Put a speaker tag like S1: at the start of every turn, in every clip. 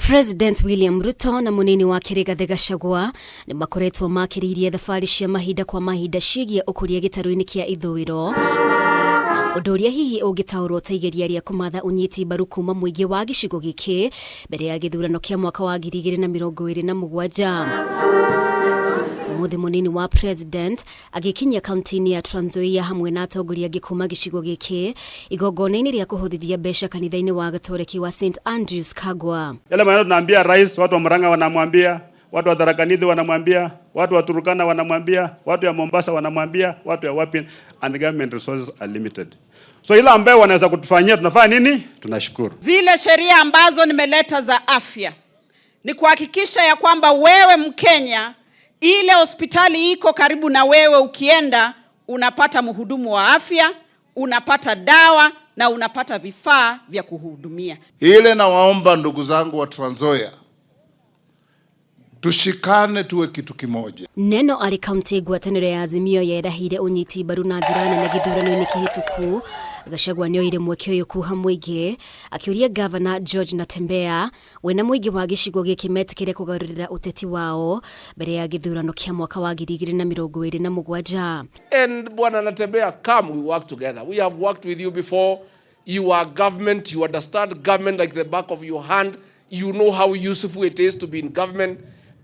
S1: President William Ruto na munini wake Rigathi Gachagua nĩ makoretwo makĩrĩirie thabarĩ cia mahinda kwa mahinda ciĩgiĩ ũkũria gĩtarũ-inĩ kĩa ithũĩro, ũndũ ũrĩa hihi ũngĩtaũrwo ta igeria rĩa kũmatha ũnyiti mbaru kuma mũingĩ wa gĩcigo gĩkĩ mbere ya gĩthurano kĩa mwaka wa 2027. Ũmũthĩ mũnini wa president agĩkinyia kaunti-inĩ ya Trans Nzoia hamwe na atongoria angĩ kuma gĩcigo gĩkĩ igongona-inĩ rĩa kũhothithia mbeca kanitha-inĩ wa Gatoreki wa St Andrews Kagwa.
S2: Yale maneno tunaambia rais, watu wa Murang'a wanamwambia, watu wa Tharaka Nithi wanamwambia, watu wa Turkana wanamwambia, watu ya Mombasa wanamwambia, watu ya wapi, and the government resources are limited. So ile ambayo wanaweza kutufanyia tunafanya nini? Tunashukuru.
S3: Zile sheria ambazo nimeleta za afya ni kuhakikisha ya kwamba wewe Mkenya, ile hospitali iko karibu na wewe, ukienda unapata mhudumu wa afya, unapata dawa na unapata vifaa vya kuhudumia.
S4: Ile nawaomba ndugu zangu wa Trans Nzoia, tushikane tuwe kitu kimoja.
S1: Neno arĩ kaunti ngwatanĩro ya Azimio yerahire ũnyiti mbaru na njĩra nene gĩthurano-inĩ kĩhĩtũku. Gachagua nĩoire mweke ũyũ kuha mũingĩ akĩũria gavana George Natembeya we na mũingĩ wa gĩcigo gĩkĩ metĩkĩre kũgarũrĩra ũteti wao mbere ya gĩthurano kĩa mwaka wa 2027.
S5: And Bwana Natembeya, come, we work together. We have worked with you before. You are government. You understand government like the back of your hand. You know how useful it is to be in government.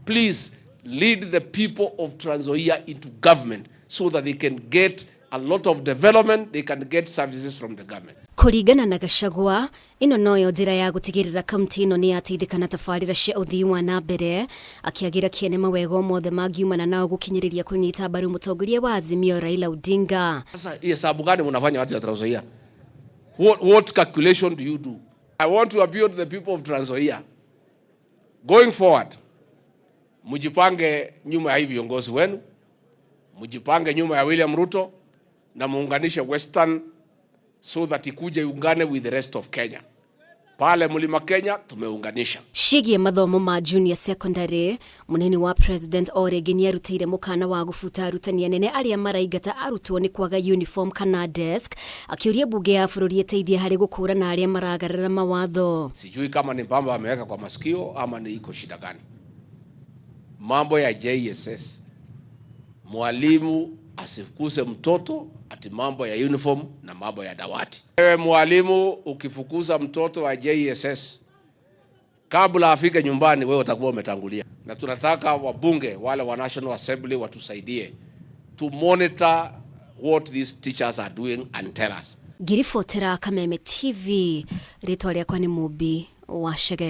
S5: Please lead the people of Trans Nzoia into government so that they can get a lot of development, they can get services from the government.
S1: Kũringana na Gachagua, ĩno noyo njĩra ya gũtigĩrĩra kaunti ĩno nĩ yateithĩka na tabarĩra cia ũthii wa na mbere, akĩagĩra kĩene mawega mothe mangiumana nao gũkinyĩrĩria kũnyita mbaru mũtongoria wa Azimio Raila Odinga.
S5: Sasa hii hesabu gani mnafanya, watu ya Trans Nzoia? What calculation do you do? I want to appeal to the people of Trans Nzoia. Going forward, mjipange nyuma ya hii viongozi wenu, mjipange nyuma ya William Ruto na muunganishe Western so that ikuje iungane with the rest of Kenya. Pale Mlima Kenya tumeunganisha.
S1: Ciĩgiĩ mathomo ma junior secondary, munini wa president o rĩngĩ nĩarutĩire mũkana wa gũbuta arutani anene arĩa maraingata arutwo nĩ kwaga uniform kana desk, akĩũria bunge ya bũrũri ĩteithie harĩ gũkũrana arĩa maragarara mawatho.
S5: Sijui kama ni pamba ameweka kwa masikio ama ni iko shida gani. Mambo ya JSS, mwalimu asifukuze mtoto ati mambo ya uniform na mambo ya dawati. Wewe mwalimu ukifukuza mtoto wa JSS kabla afike nyumbani, wewe utakuwa umetangulia. Na tunataka wabunge wale wa National Assembly watusaidie to monitor what these teachers are doing and tell us.
S1: Ngiribotera Kameme TV, rĩtwa rĩakwa nĩ Mũmbi wa Chege.